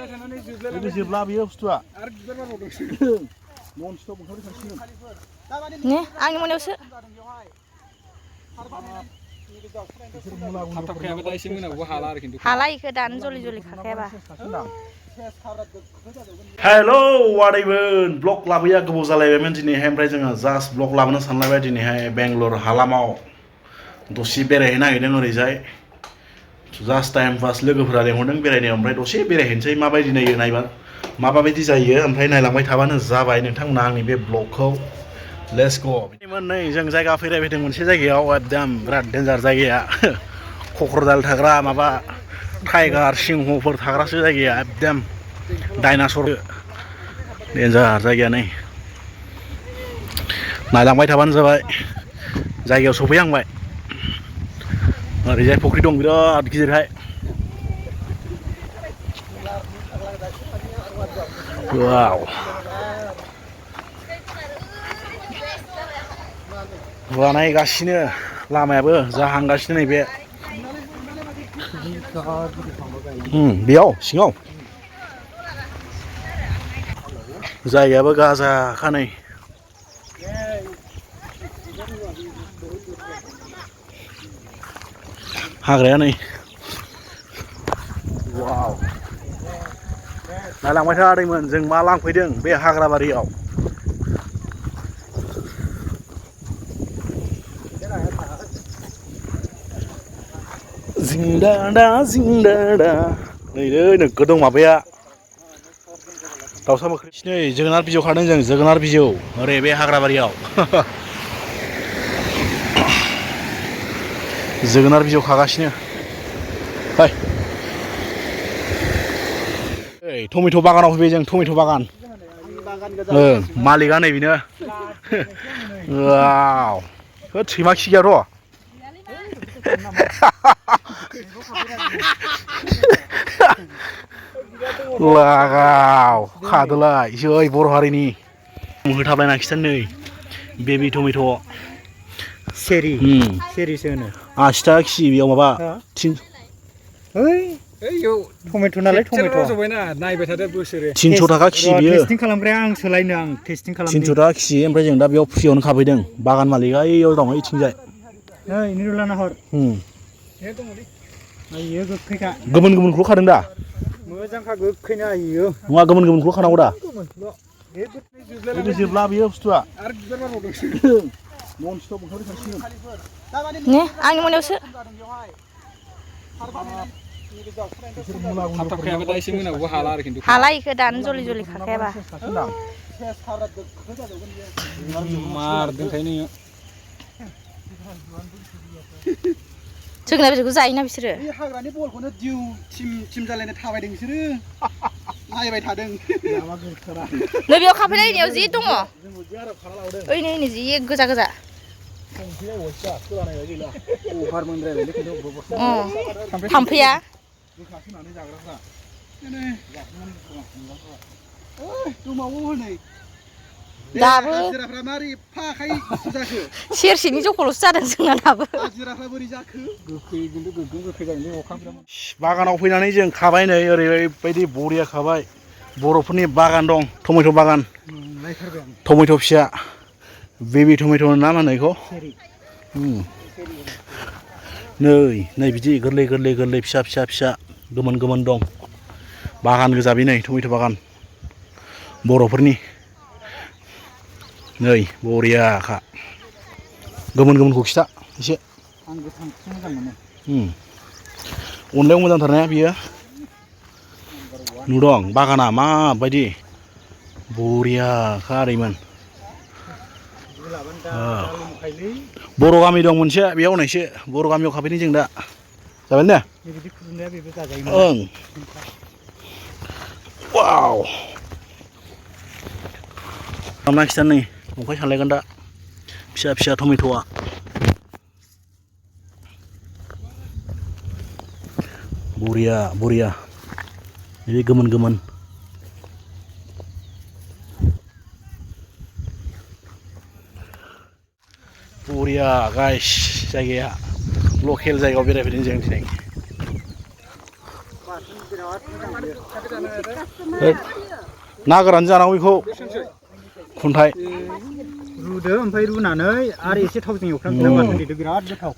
बे जोबला बेयो बुस्थुआ ने आंनि मोनायावसो हाला इखो दानो जलि जलि खाखायाबा हेलौ आदैमोन ब्लग लाबोया गोबाव जालायबायमोन दिनैहाय ओमफ्राय जोङो जास्ट ब्लग लाबोनो सानलायबाय दिनैहाय बेंगलर हालामाव दसे बेरायहैनो नागिरदों ओरैजाय जास्ट टाइम पास लोगोफोरा लेंहरदों बेरायनो ओमफ्राय दसे बेरायहैनोसै माबायदि नायो नायबा माबायदि जायो ओमफ्राय नायलांबाय थाबानो जाबाय नोंथांमोना आंनि बे ब्लगखौ लेट्स गो नै जों जायगा फैरायफैदों मोनसे जायगायाव एकदम बिराद डेन्जार जायगाया क'क्राझार थाग्रा माबा टाइगार सिंहफोर थाग्रासो जायगाया एकदम डाइनासर डेन्जार जायगाया नै नायलांबाय थाबानो जाबाय जायगायाव सफैहांबाय ओरैजाय फुख्रि दं बिराद गिदिरहाय वाव बानायगासिनो लामायाबो जाहांगासिनो नैबे बेयाव सिङाव जायगायाबो गाजाखा नै हाग्राया नै वाव नायलांबाय था आदैमोन जों मा लांफैदों बे हाग्राबारियाव जिंदादा जिंदादा नैलै नोगोद दं माबाया दाउसा मोख्रे नै जोगोनार बिजौ खादों जों जोगोनार बिजौ ओरै बे हाग्राबारियाव जोगोनार बिजौ खागासिनो फै ओइ टमेट' बागानाव फैबाय जों टमेट' बागान मालिकआ नै बेनो वाव होद सैमा खि गैया र' लागाव खादोलाय जै बर' हारिनि होथाबलायना खिथानो नै बेबि टमेट' सेरि सेरिसो होनो 80 थाखा खि बेयाव माबा टमेट' नालाय टमेट' नायबाय थादो बोसोरे 300 थाखा खि बियो टेस्टिं खालामग्राया आं सोलायनो आं टेस्टिं खालामनि 300 थाखा खि ओमफ्राय जों दा बेयाव फ्रियावनो खाफैदों बागान मालिकआ ओइयाव दं ओइथिंजाय नै निरुला नाहर आइयो गोखैखा गोमोन गोमोनखौल' खादों दा मोजांखा गोखैना आइयो नङा गोमोन गोमोनखौल' खानांगौ दा बे जोबला बेयो बुस्थुआ ने आंनि मोनायावसो हाला इखो दानो जलि जलि खाखायाबा मार दोनखायो नोङो जोगोनार बिजौखौ जायोना बिसोरो बे हाग्रानि बलखौनो दिउ थिम जालायना थाबायदों बिसोरो नायबाय थादों नै बेयाव खाफैलायनायाव जि दङ ओइ नै जि गोजा गोजा थाम्फैया दाबो सेरसेनि जखल'सो जादों जोंना दाबो बागानाव फैनानै जों खाबाय नै ओरैबायदि बरिया खाबाय बर'फोरनि बागान दं टमेट' बागान टमेट' फिसा बेबि टमेट' ना मा होनो बेखौ नै बिदि गोरलै गोरलै गोरलै फिसा फिसा फिसा गोमोन गोमोन दं बागान गोजा बे नै टमेट' बागान बर'फोरनि नै बरियाखा गोमोन गोमोनखौ खिथा एसे आं गोथांखौ मोजां मोनो अनलायाव मोजांथारना बियो नुदों बागाना माबायदि बरियाखा ओरैमोन बर' गामि दं मोनसे बेयाव होनायसो बर' गामियाव खाफैदों जों दा जाबाय ने ओं वाव खालामना खिथानो नै अंखाय सानलायगोन दा फिसा फिसा टमेट'आ बरिया बरिया बे गोमोन गोमोन बरिया गाइस जायगाया लकेल जायगायाव बेरायफैदों जों दिनै ना गोरान जानांगौ बेखौ खुन्थाइ रुदो ओमफ्राय रुनानै आरो एसे थावजों एवफ्रामदो बाथोन देदो बिराद गोथाव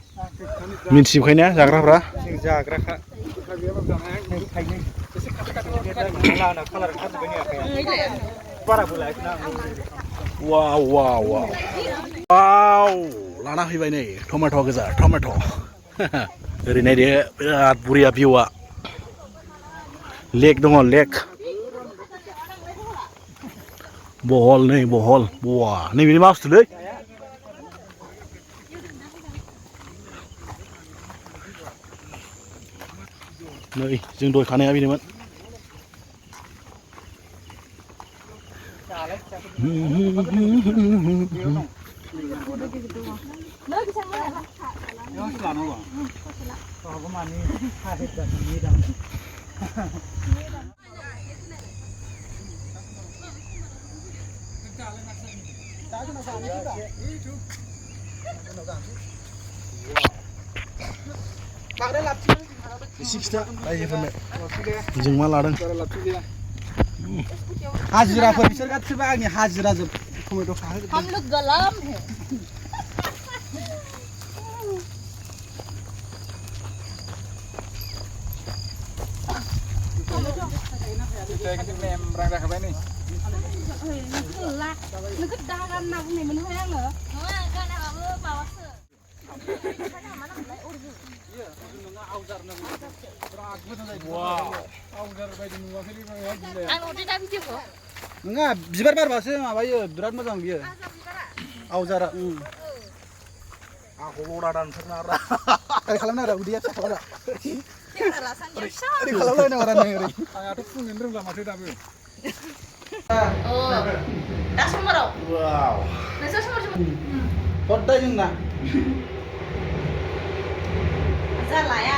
मिन्थिजोबखायो ना जाग्राफ्रा जों जाग्राखा बारा बोलायाखैना वाव वाव वाव वाव लाना फैबाय नै टमेट' गोजा टमेट' ओरै नायदो बिराद बुरिया भिउआ लेक दङ लेक बहल नै बहल बवा नैबे मा बुस्थुलै नै जों दहाय खानाया बेनोमोन एसे खिथा रायजोफोरनो जों मा लादों हाजिराफोर बिसोर गासिबो आंनि हाजिरा जोब टमेट' खाहोजोबदों हम लोग गलम है मेमब्रा जाखाबाय नै नोगोद दागान होनना बुंनायमोनहाय आङो नङा गानाबाबो माबासो आं हरदो दा भिडिअखौ नङा बिबार बारबासो माबायो बिराद मोजां बियो आवजारा आंखौ लदा दानथारना आरो ओरै खालामना आरो उदैया फिसा खालामना केमेरा सानदिया फिसा ओरै खालामलायनांगौ आरो नै ओरै आंहाथ' फुंनिनो रोंला माथो दाबो दा समबाराव वाव नोंसोर समबार हरदाय जोंना जालाया